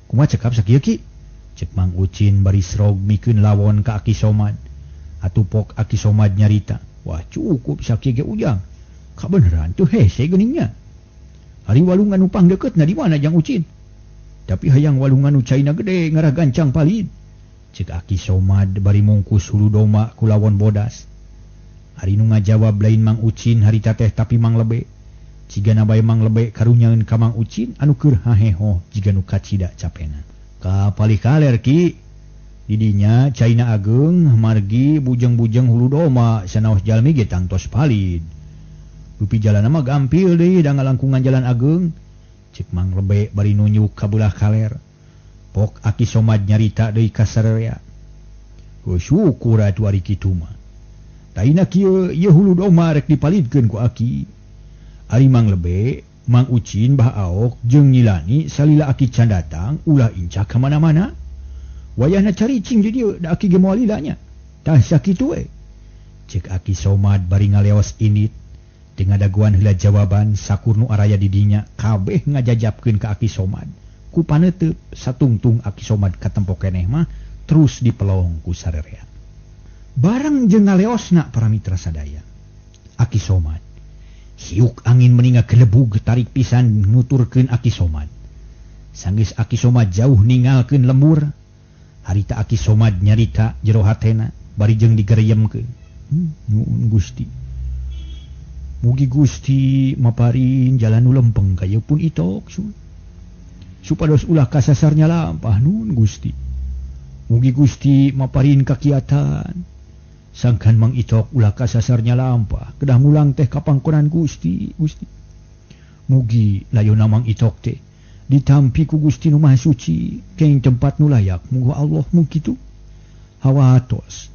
Kumaha cekap sakieu ki? Cek Mang Ucin bari srog mikeun lawon ka Aki Somad. Atuh pok Aki Somad nyarita. Wah cukup sakieu ge ujang. Kabeneran tuh hese geuningnya. Ari walungan nu pangdeukeutna di mana jang Ucin? Tapi hayang walungan nu caina gede ngarah gancang palid. Cek Aki Somad bari mungkus hulu doma ku lawon bodas. Ari nu ngajawab lain Mang Ucin harita teh tapi Mang Lebe. Cigana bae Mang Lebe karunyaeun ka Mang Ucin anu keur hahehoh jiga nu kacida capena. Ka palih kaler ki. Didinya caina ageung margi bujeng-bujeng hulu doma sanaos jalmi ge tangtos palid. Dupi jalanna mah gampil deui da ngalangkungan jalan ageung. Cek Mang Lebe bari nunjuk ka beulah kaler. Pok Aki Somad nyarita deui ka sararea. Syukur atuh ari kitu mah. Taina kieu ieu hulu doma rek dipalidkeun ku Aki. Ari Mang Lebe, Mang Ucin, Bah Aok jeung Nyilani salila Aki can datang ulah incak ka mana-mana. Wayahna caricing di dieu da Aki ge moal lila nya. Tah sakitu we. Cek Aki Somad bari ngaleos indit. Teu ngadaguan heula jawaban sakur nu araya di dinya kabeh ngajajapkeun ka Aki Somad. Ku paneuteub satungtung Aki Somad katempo keneh mah terus dipelong ku sarerea. Barang jeung ngaleosna para mitra sadaya. Aki Somad hiuk angin meninga gelebug tarik pisan nuturkeun Aki Somad. Sanggeus Aki Somad jauh ningalkeun lembur. Harita Aki Somad nyarita jero hatena bari jeung digereyemkeun. Nuhun Gusti. Mugi Gusti maparin jalan nu lempeng ka ieu pun itok supados ulah kasasarnya lampah nuhun Gusti. Mugi Gusti maparin kakiatan. Sangkan Mang Itok ulah kasasarnya lampah kedah mulang teh kapangkonan Gusti Gusti. Mugi layona Mang Itok teh ditampi ku Gusti nu Maha Suci keng tempat nu layak muga Allah mung kitu. Hawatos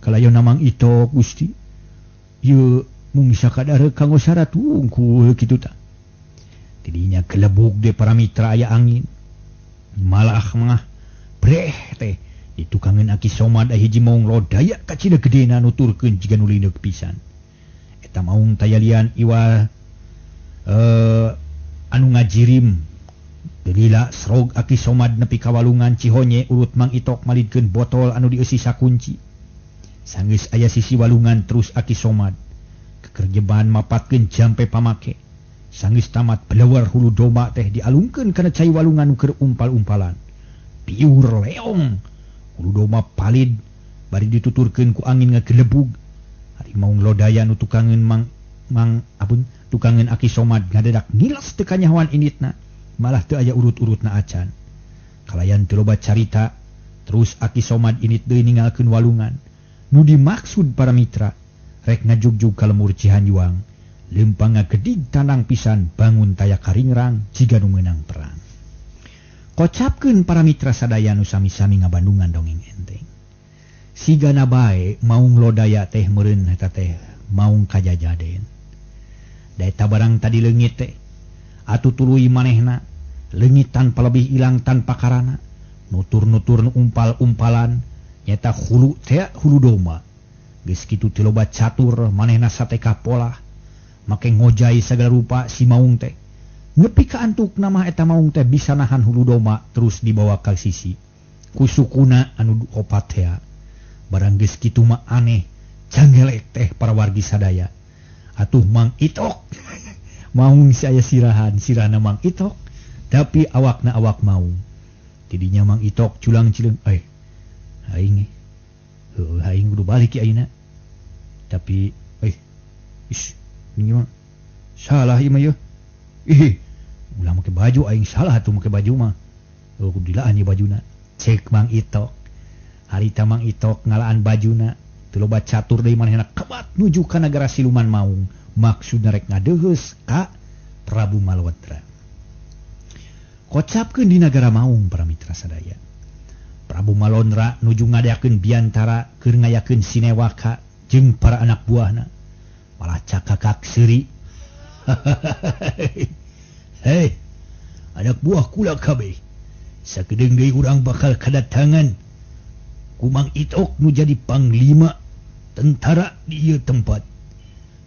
kalayona Mang Itok Gusti ieu mung sakadar kanggo syarat wungkul kitu tah. Tidinya kelebug de para mitra aya angin malah mah breh teh ditukangeun Aki Somad hiji maung lodaya kacida gedena nuturkeun jiga nu lineuk pisan. Eta maung tayalian iwa anu ngajirim. Delila srog Aki Somad nepi ka walungan Cihonye urut Mang Itok malidkeun botol anu dieusi sakunci. Sanggeus aya sisi walungan terus Aki Somad kekerjeban mapatkeun jampe pamake. Sanggeus tamat belewar hulu domba teh dialungkeun kana cai walungan nu keur umpal-umpalan. Piur leong hulu domba palid bari dituturkeun ku angin ngagelebug. Ari maung lodaya nu tukangeun Mang Mang apun tukangeun Aki Somad ngadadak ngilas teu kanyahoan inditna. Malah teu aya urut-urutna acan. Kalayan teu loba carita terus Aki Somad indit deui ninggalkeun walungan. Nu dimaksud para mitra rek ngajugjug ka lemur Cihanjuang lempang ngagedig tanang pisan bangun taya karingrang jiga nu meunang perang. Kocapkeun para mitra sadaya nu sami-sami ngabandungan dongeng enteng. Sigana bae maung Lodaya teh meureun eta teh maung kajajaden. Da eta barang tadi leungit teh atuh tuluy manehna leungit tanpa lebih ilang tanpa karana nutur-nutur nu umpal-umpalan nyata hulu teh hulu domba. Geus kitu teh loba catur manehna sateka polah make ngojai sagala rupa si maung teh. Nepi ka antukna mah eta maung teh bisa nahan hulu domba terus dibawa ka sisi ku sukuna anu opat teh. Barang geus kitu mah aneh canggelek teh para wargi sadaya. Atuh Mang Itok maung si aya sirahan sirahna Mang Itok tapi awakna awak maung. Tidinya Mang Itok culang cileung aing heuh aing kudu balik ya ayeuna. Tapi is ini mah salah ieu mah yeuh. Ih ulah make baju aing salah atuh make baju mah. Heuh kudu dilaan ieu bajuna. Cek Mang Itok. Harita Mang Itok ngalaan bajuna teu loba catur deui manehna kebat nuju ka nagara siluman maung maksudna rek ngadeuheus ka Prabu Malodra. Kocapkeun di nagara maung para mitra sadaya. Prabu Malondra nuju ngadakeun biantara keur ngayakeun sinewaka jeung para anak buahna. Malah cakakak seuri. Hei, anak buah kula kabeh. Sakedeung deui urang bakal kadatangan ku Mang Itok nu jadi panglima tentara di ieu tempat.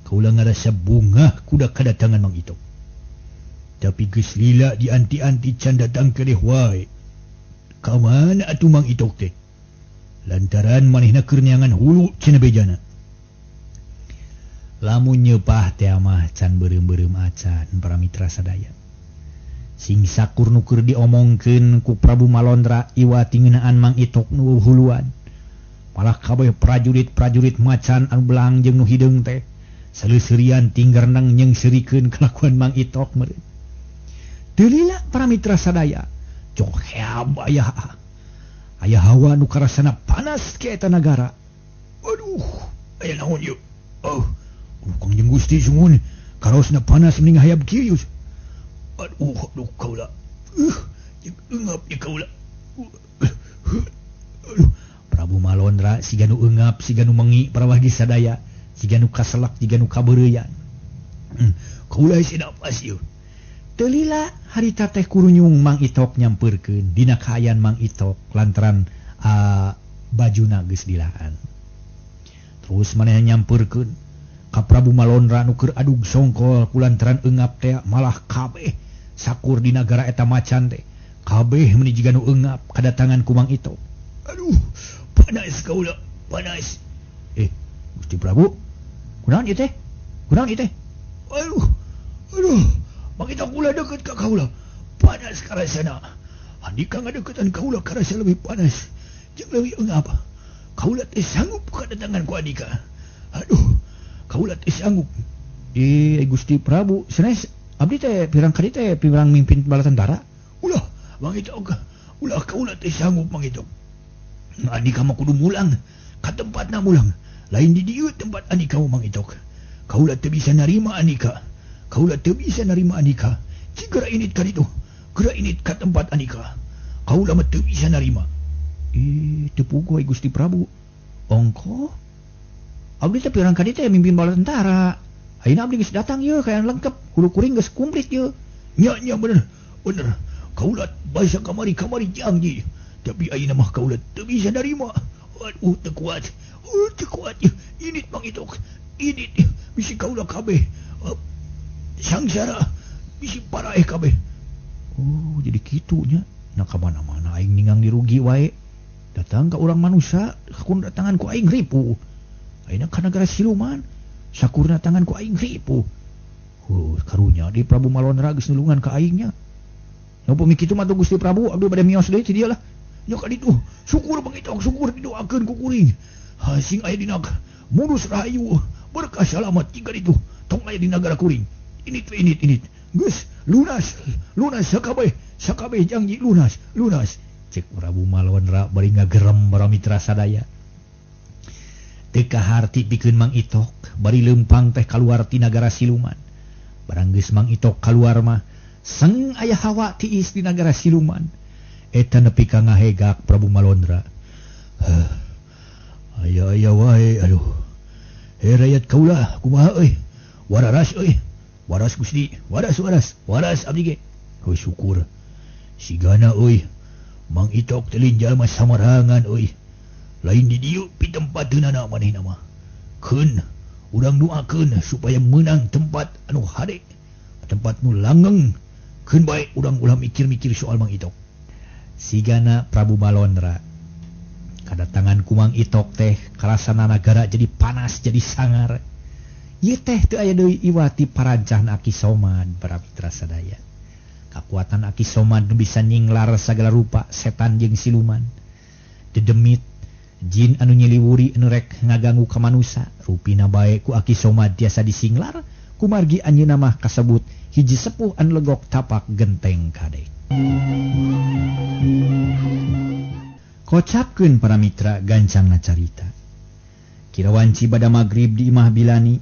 Kaula ngarasa bungah kuda kadatangan Mang Itok. Tapi geus lila dianti-anti can datang keneh wae. Ka mana atuh Mang Itok teh? Lantaran manehna keur neangan hulu cenah bejana. Lamun nyeupah teh mah can beureum-beureum acan para mitra sadaya. Sing sakur nu keur diomongkeun ku Prabu Malondra iwa tingeunaan Mang Itok nu huluan. Malah kabeh prajurit-prajurit macan anu belang jeung nu hideung teh saleuserian tinggarnang nyeungseurikeun kalakuan Mang Itok meureun. Teu lila para mitra sadaya. Cok heab aya aya hawa nu karasana panas ke eta nagara. Aduh, aya naon ieu? Oh, Kangjeng Gusti sungguh karosna panas mending hayab kieu. Aduh, aduh kaula. Jeung eungap ieu kaula. Aduh, Prabu Malondra siga nu eungap, siga nu mengi para wargi sadaya, siga nu kaselak, siga nu kabeureuyan. Kaula hese napas ieu. Teu lila harita teh kurunyung Mang Itok nyampeurkeun dina kaayaan Mang Itok lantaran bajuna geus dilaan. Terus manehna nyampeurkeun ka Prabu Malondra nu keur adug songkol kulantaran eungap teh malah kabeh sakur di nagara eta macan teh kabeh meuni jiga nu eungap kadatangan ku Mang Itok. Aduh, panas kaula, panas. Gusti Prabu, kunaon ieu teh? Kunaon ieu teh? Aduh, aduh, Mang Itok ulah deket ka kaula. Panas karasana. Andika ngadeukeutan kaula karasa lebih panas jeung leuwih eungap. Kaula teh sanggup kadatangan ku andika. Aduh, kaula teh sanggup. Gusti Prabu, sanes abdi teh pirang kali teh pirang mimpin bala tentara. Ulah, Mang Itok, ulah kaula teh sanggup Mang Itok. Andika mah kudu mulang ka tempatna mulang. Lain di dieu tempat andika Mang Itok. Kaula teu bisa narima andika. Kaula teu bisa narima andika. Cigera init ka ditu. Geura init ka tempat andika. Kaula mah teu bisa narima. Teu puguh Gusti Prabu. Ongko abdi teh pirang kali teh mimpin bala tentara. Ayeuna abdi geus datang ieu kaayaan lengkap, hulu kuring geus kumplit ieu. Nya nya bener. Bener. Kaula basa kamari-kamari janji. Tapi ayeuna mah kaula teu bisa narima. Aduh, teu kuat. Teu kuat. Init Mang Itok. Init bisi kaula kabeh. Sangsara bisi paraeh kabeh. Oh, jadi kitu nya. Nah ka mana-mana aing ningang dirugi wae. Datang ka urang manusia, datangan ku aing ripu. Ayeuna ka nagara siluman, sakurna tangan ku aing ripu. Karunya di Prabu Malondra geus nulungan ka aingnya. Nya upami kitu mah Gusti Prabu abdi bade mios deui ti dieu lah. Nya ka ditu, syukur Mang Itok, syukur didoakeun ku kuring. Sing aya dina murus rahayu, berkah salamat jika ditu, tong aya di nagara kuring. Init init init. Geus lunas, lunas sakabeh, sakabeh janji lunas, lunas. Cek Prabu Malondra bari ngagerem para mitra sadaya. Teu kaharti pikeun Mang Itok bari leumpang teh kaluar ti nagara siluman. Barang geus Mang Itok kaluar mah seng aya hawa tiis di nagara siluman. Eta nepi ka ngahegak Prabu Malondra. Aya aya wae aduh. He rayat kaula kumaha euy? Wararas euy. Waras Gusti, waras waras, waras abdi ge. Heuh syukur. Sigana euy. Mang Itok teh lain jalma samarangan euy. Lain di dieu pitempateunana manehna mah. Keun urang doakeun supaya meunang tempat anu hade, tempat nu langgeng. Keun bae urang ulah mikir-mikir soal Mang Itok. Sigana Prabu Malondra kadatangan ku Mang Itok teh karasana nagara jadi panas jadi sangar. Ieu teh teu aya deui iwati parancahna Aki Somad para mitra sadaya. Kakuatan Aki Somad nu bisa nyinglar sagala rupa setan jeung siluman. Dedemit jin anu nyiliwuri anu rek ngaganggu ka manusa, rupina bae ku Aki Somad tiasa disinglar kumargi anjeunna mah kasebut hiji sepuh anu legok tapak genteng kadek. Kocapkeun para mitra gancangna carita. Kira wanci bada magrib di imah Bilani.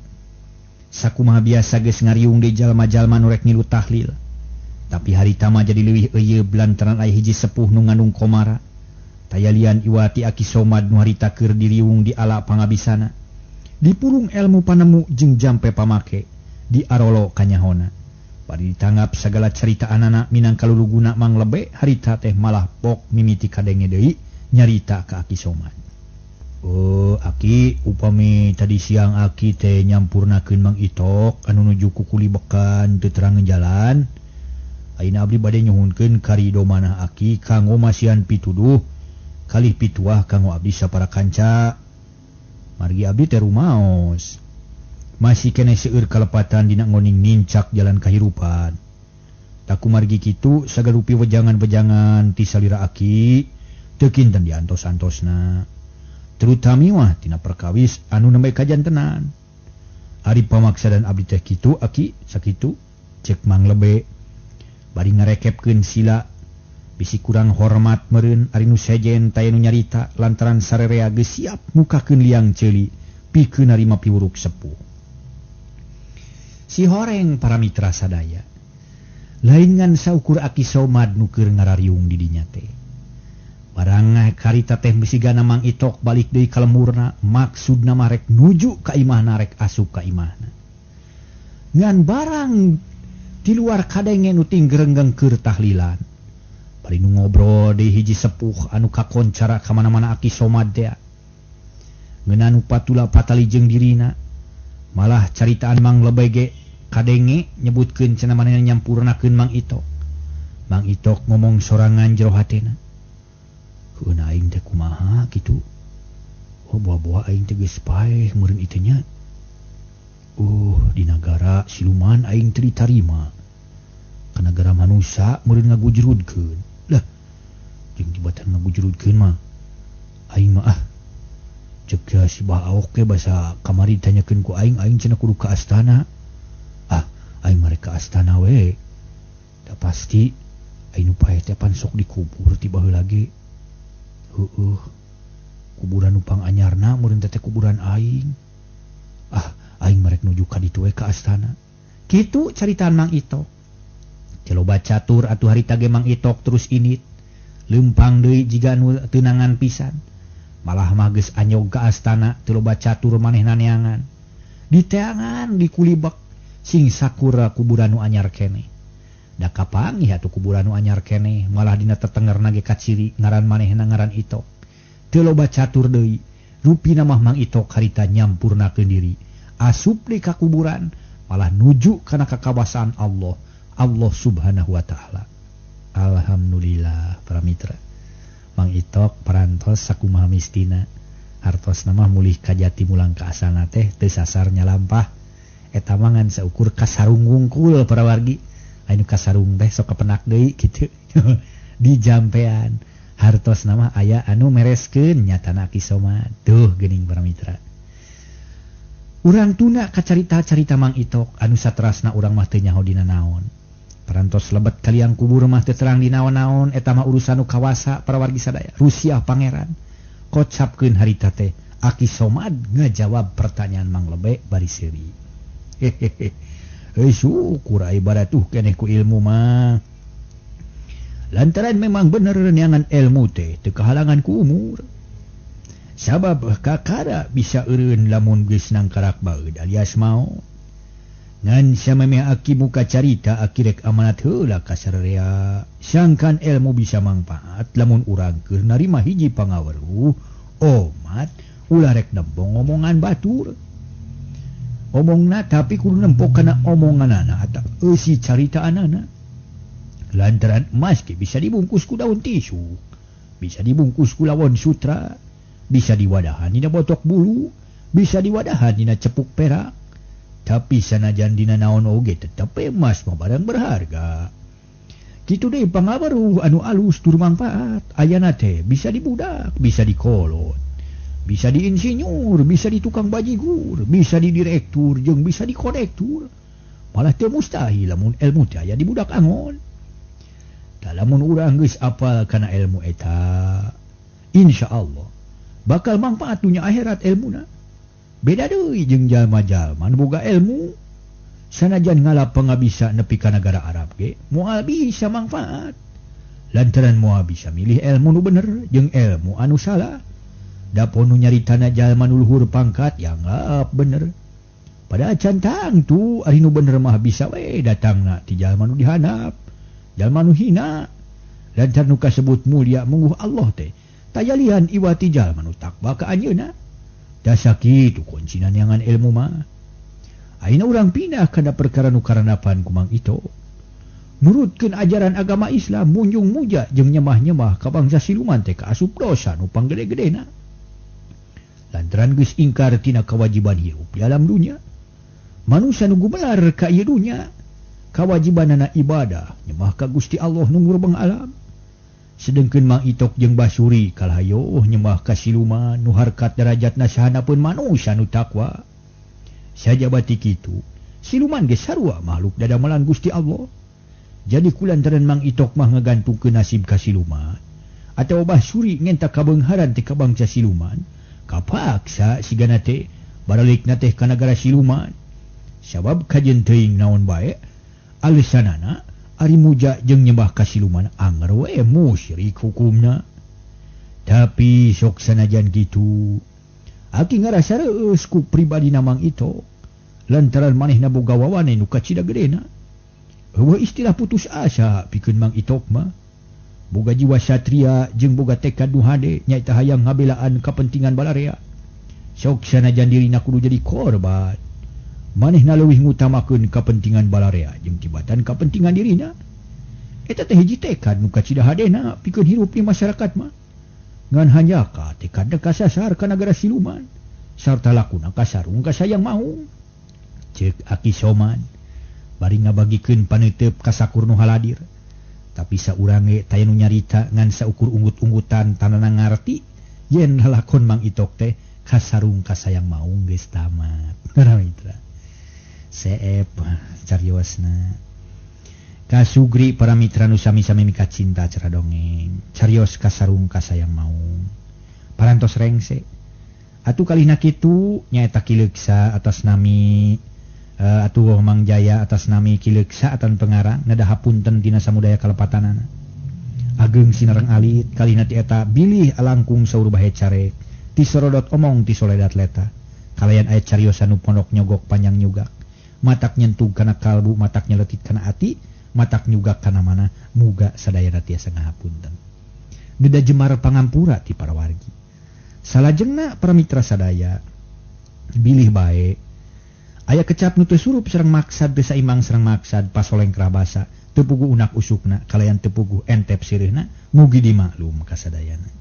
Sakumaha biasa geus ngariung di jalma-jalma nu rek ngilu tahlil. Tapi harita mah jadi leuwih euyeub lantaran aya hiji sepuh nu ngandung komara. Tayalian iwati Aki Somad nu harita keur diriung di ala pangabisana. Dipulung elmu panemu jeung jampe pamake di arolo kanyahona. Bari ditanggap sagala carita anana minangka luluguna Mang Lebe harita teh malah pok mimiti kadenge deui nyarita ka Aki Somad. Oh, Aki, upami tadi siang Aki teh nyampurnakeun Mang Itok anu nuju kukuli bekan teu terang jalan. Ayeuna abdi bade nyuhunkeun karido manah Aki kanggo masihan pituduh kalih pituah kanggo abdi sapara kanca. Margi abdi teh rumaos. Masih keneh seueur kalepatan dina ngoning nincak jalan kahirupan. Takumargi kitu sagarupi wejangan-wejangan ti salira Aki teu kinten diantos-antosna. Terutami mah tina perkawis anu nembe kajantenan. Ari pamaksadan abdi teh kitu Aki sakitu cek Mang Lebe bari ngarekepkeun sila bisi kurang hormat meureun ari nu sejen taya nu nyarita lantaran sarerea geus siap mukakeun liang ceuli pikeun narima piwuruk sepuh. Si horeng para mitra sadaya lain ngan saukur Aki Somad nu keur ngarariung di dinya teh. Barang karita teh misigana Mang Itok balik deui ka lemurna, maksudna mah rek nuju ka imahna rek asup ka imahna. Ngan barang di luar kadenge nu tinggerenggeng keur tahlilan. Bari nu ngobrol deui hiji sepuh anu kakoncara ka mana-mana Aki Somad teh. Ngeunah nu patula patali jeung dirina. Malah caritaan Mang Lebe ge kadenge nyebutkeun cenah manehna nyampurnakeun Mang Itok. Mang Itok ngomong sorangan jero hatena. Keun aing teh kumaha kitu. Oh buah-buah aing teh geus paeh meureun ieu nya. Oh di nagara siluman aing teu ditarima. Ka nagara manusa meureun ngagujrudkeun. Lah jeung tibatan ngagujrudkeun mah aing mah ah cek si Bah Aok ge basa kamari ditanyakeun ku aing, aing cenah kudu ka astana. Ah aing mah rek ka astana we. Da pasti aing nu paeh teh pan sok dikubur ti baheula ge. Heueuh kuburan nu panganyarna meureun teh kuburan aing. Ah aing mah rek nuju ka ditu we ka astana. Kitu caritaan Mang Itok. Loba catur atuh harita ge Mang Itok terus init. Leumpang deui jiga nu teunangan pisan. Malah mah geus anyog ka astana teu loba catur manehna neangan. Diteangan dikulibek sing sakura kuburan nu anyar keneh. Da kapanggih atuh kuburan nu anyar keneh malah dina tetengerna ge kaciri ngaran manehna ngaran Itok. Teu loba catur deui, rupina mah Mang Itok harita nyampurnakeun diri. Asup deui ka kuburan malah nuju kana kakawasaan Allah, Allah Subhanahu wa taala. Alhamdulillah para mitra. Mang Itok parantos sakumaha mistina. Hartosna mah mulih ka jati mulang ka asalna teh teu sasar nyalampah. Eta mah ngan saukur kasarung wungkul para wargi. Anu kasarung teh sok kepenak deui kitu. Di jampean hartosna mah aya anu mereskeun nyatana Aki Somad. Duh geuning para mitra. Urang tuna ka carita-carita Mang Itok anu saterasna urang mah teu nyaho dina naon. Parantos lebet kaliang kubur mah teu terang di naon-naon eta mah urusan nu kawasa para wargi sadaya. Rusiah pangeran. Kocapkeun harita teh Aki Somad ngajawab pertanyaan Mang Lebe bari seuri. Hehehe. Heuh syukur ai baratuh keneh ku ilmu mah. Lantaran memang bener neangan ilmu teh teu kahalangan ku umur. Sabab kakara bisa eureun lamun geus nangkarak baeud alias maot. Ngan samemeh aki muka carita aki rek amanat heula ka sararea. Sangkan ilmu bisa mangpaat lamun urang keur narima hiji pangaweruh omat ulah rek nembong omongan batur. Omongna tapi kudu nempo kana omonganana atawa eusi caritaanana. Lantaran emas ge bisa dibungkus ku daun tisu, bisa dibungkus ku lawon sutra, bisa diwadahan dina botok bulu, bisa diwadahan dina cepuk perak. Tapi sanajan dina naon oge tetep emas mah barang berharga. Kitu deui pangaweruh anu alus tur mangpaat ayana teh bisa dibudak, bisa dikolot, bisa di insinyur, bisa di tukang bajigur, bisa di direktur jeung bisa di konektur. Malah teu mustahil lamun ilmu teh aya di budak angon. Tah lamun urang geus apal kana ilmu eta, insyaallah bakal mangpaat dunya akhirat ilmuna. Beda deui jeung jalma-jalma nu boga ilmu sanajan ngalap pangabisa nepi ka nagara Arab ge moal bisa mangfaat. Lantaran moal bisa milih ilmu nu bener jeung ilmu anu salah. Dapon nu nyaritana jalma nu luhur pangkat yanggap bener. Pada acan tangtu ari nu bener mah bisa we datangna ti jalma nu dihandap, jalma nu hina. Lantaran nu kasebut mulia mungguh Allah teh tajalian iwati jalma nu takwa ka anjeunna. Dasa kitu kuncina neangan ilmu mah. Ayeuna urang pindah kana perkara nu karandapan ku Mang Ito. Nurutkeun ajaran agama Islam munjung muja jeung nyemah-nyemah ka bangsa siluman teh kaasup dosa nu panggede-gedena. Lantaran geus ingkar tina kewajiban hirup di alam dunya. Manusia nu gumelar ka ieu dunya, kawajibanana ibadah nyemah ka Gusti Allah nu ngurbeng alam. Sedengkeun Mang Itok jeung Basuri kalah hayoh nyembah ka siluman nu harkat derajatna sahanapeun manusia nu takwa. Sajabati kitu, siluman ge sarua makhluk dadamelan Gusti Allah. Jadi kulantaran Mang Itok mah ngagantungkeun nasib ka siluman atawa Basuri ngenta kabeungharan ti ka bangsa siluman, kapaksa sigana teh baralikna teh ka nagara siluman. Sabab kajeun teuing naon bae alesanana ari muja jeung nyembah ka siluman anger we musyrik hukumna. Tapi sok sanajan kitu aki ngarasa reueus ku pribadina Mang Ito lantaran manehna boga wawane nu kacida gedena. Eueuh istilah putus asa pikeun Mang Itok mah. Boga jiwa satria jeung boga tekad nu hade nyaeta hayang ngabelaan kapentingan balarea. Sok sanajan dirina kudu jadi korban, manehna leuwih ngutamakeun kapentingan balarea jeung tibatan kapentingan dirina. Eta teh hiji tekad nu kacida hadena pikeun hirup di masyarakat mah. Ngan hanjaka tekadna kasasar ka nagara siluman sarta lakuna kasarung ka sayang maung. Ceuk Aki Soman bari ngabagikeun paneuteub ka sakur nu haladir. Tapi saurang ge taya nu nyarita ngan saukur unggut-unggutan tanana ngarti yen lalakon Mang Itok teh kasarung ka sayang maung geus tamat. Mitra seep cariosna kasugri para mitra nu sami-sami mika cinta cara dongeng carios kasarung kasayang maung parantos rengse atuh kalihna kitu nyaeta Kileuksa atas nami atuh Mang Jaya atas nami Kileuksa atan pengarang neda hapunten dina samudaya kalepatanana ageng sinareng alit kalihna ti eta bilih alangkung saur bahe carek ti sorodot omong ti soledat leta kalayan aya cariosan nu pondok nyogok panjang nyugak matak nyentuh kana kalbu, matak nyeletit kana ati, matak nyugak kana mana, muga sadayana tiasa ngahapunten. Neda jemar pangampura ti para wargi. Salajengna para mitra sadaya bilih bae aya kecap nu teu surup sareng maksad teu saimang sareng maksad pasoleng krabasa teu puguh unak usukna kalayan teu puguh entep sirihna mugi dimaklum ka sadayana.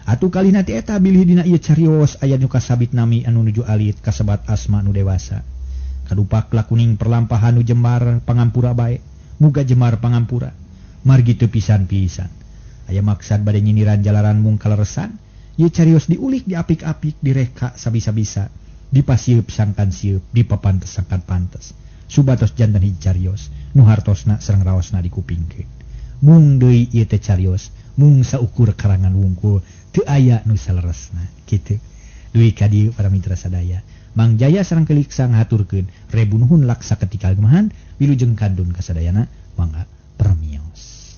Atuh kalihna ti eta bilih dina ieu carios aya nu kasabit nami anu nuju alit kasebat asma nu dewasa. Kadupak lakuning perlampahan nu jembar pangampura bae muga jemar pangampura margi teu pisan-pisan aya maksad bade nyindiran jalaran mung kaleresan ieu carios diulik diapik-apik direka sabisa-bisa dipasieup sangkan sieup dipapantes sangkan pantes subatos janten hiji carios nu hartosna sareng raosna dikupingkeun mung deui ieu teh carios mung saukur karangan wungkul teu aya nu saleresna kitu. Dugi ka dieu para mitra sadaya. Mang Jaya sareng Keliksa ngahaturkeun rebu nuhun laksa ketika gemahan wilujeng kandun kasadayana mangga permios.